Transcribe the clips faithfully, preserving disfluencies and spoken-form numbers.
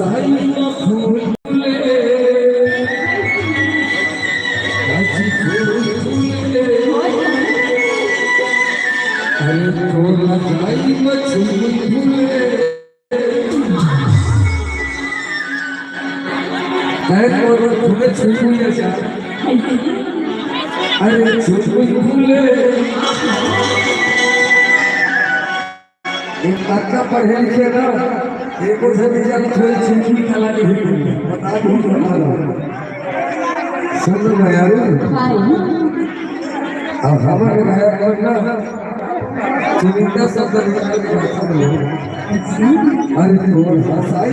साई मा फूल फूले, आज फूल फूले। अरे तोला साई मा फूल फूले। तै तोर फूले छुई छुई ले जा। अरे छुई छुई फूले। एक बच्चा पढ़े लिखे ना, एको से भी जब कोई छुई छुई कला नहीं है, बता दो, बता दो। सुन लो यार। अब हमारे भाई अपना चुनिंदा शब्द निकाल के बैठा है। अरे तोर हंसाई।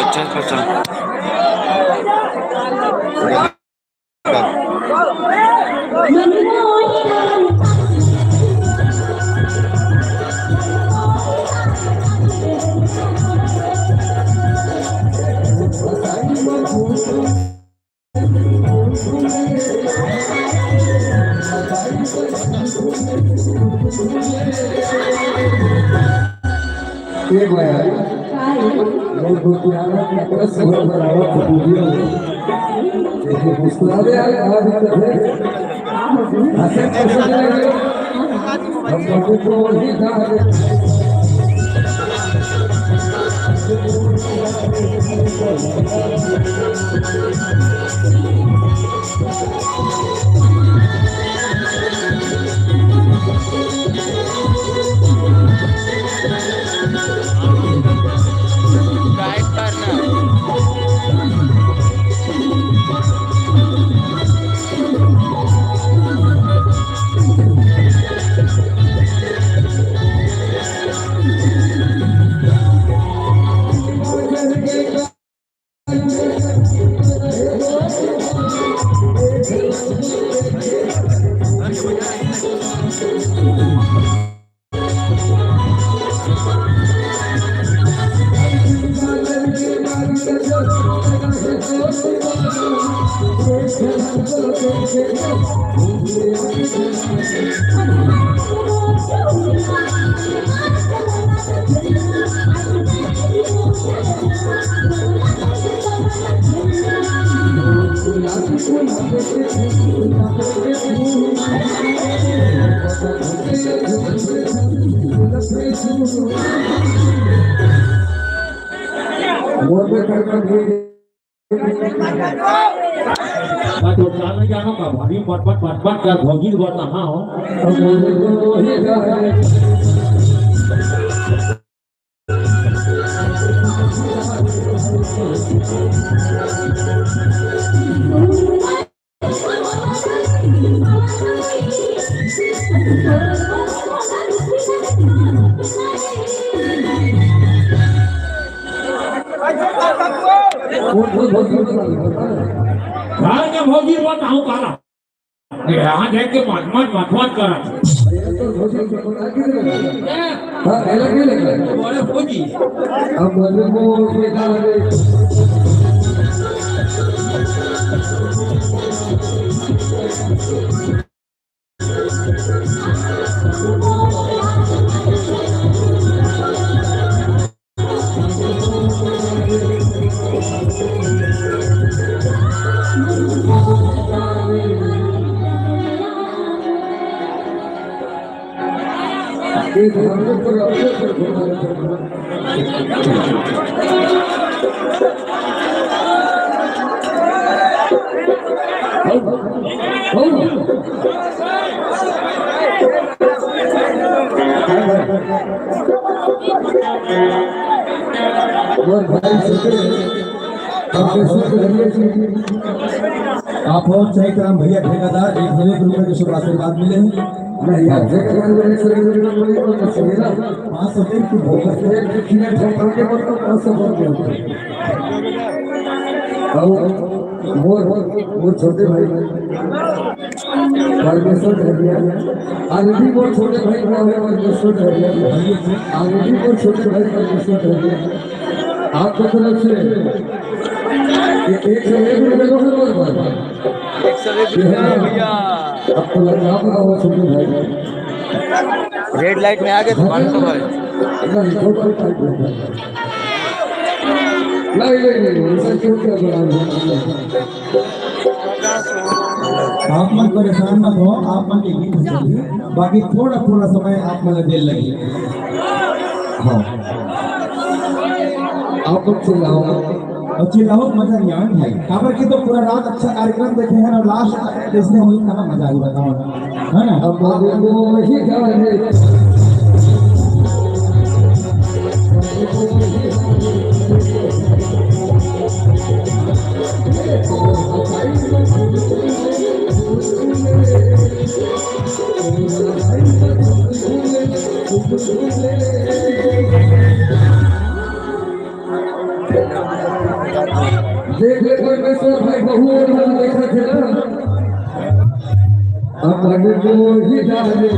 अच्छा, अच्छा। एक बार यार, काय? लोग बोलते हैं, "यार, कितना सुंदर बनावा, खूबसूरत है।" लेकिन मुस्कुरा दे यार, आज तक है। हंसे कैसे लगे? हम लोगों को वही कहा है। मैं तो चाल नहीं जाना का भारी पट पट पट पट कर भौजी को बताना हो। घर के भौजी बताऊं काला। यहाँ देख के मत मत मत मत करत। हाँ, अलग ही लग रहा है। बड़े भौजी। अब मजे को और भाई सुबह, आप कैसे करिए जी? आप और चैत राम भैया ठेकेदार एक हजार रुपए के शुभ आशीर्वाद मिले हैं। नहीं, आप ठेकेदार मेरे से नहीं मिले, कोई तो सुनिए ना। पाँच सौ दिन की भोग। एक किलो ठोकर के बोल तो पाँच सौ बोल दो। और वो, वो छोटे भाई परमेश्वर धरिया, आरडी वो छोटे भाई को है परमेश्वर धरिया, आरडी वो छोटे भाई परमेश्वर धरिया। आपको तरफ से ये एक सौ एक रुपए को है, बोल, बोल। एक सौ एक रुपया भैया। आपको लगा, आप आओ छोटे भाई। रेड लाइट में आ गए तो मालूम तो भाई। नहीं, छोटा टाइप है। नहीं, नहीं, नहीं, ऐसा क्यों क्या बना? आप मन परेशान मत हो, आप मन के गीत हो जाही, बाकी थोड़ा थोड़ा समय आप मन ला देर लगही। हाँ। आप लोग चिल्लाओ। और चिल्लाओ, मजा नहीं आवे भाई। काबर कि तो पूरा रात अच्छा कार्यक्रम देखे हैं और लास्ट ऐसने होही, कहाँ मजा आही बताओ, है ना? अब बाबू को वही गाने। देख ले परमेश्वर भाई, बहू और हम देखा थे ना। अब आगे को ही जा रहे।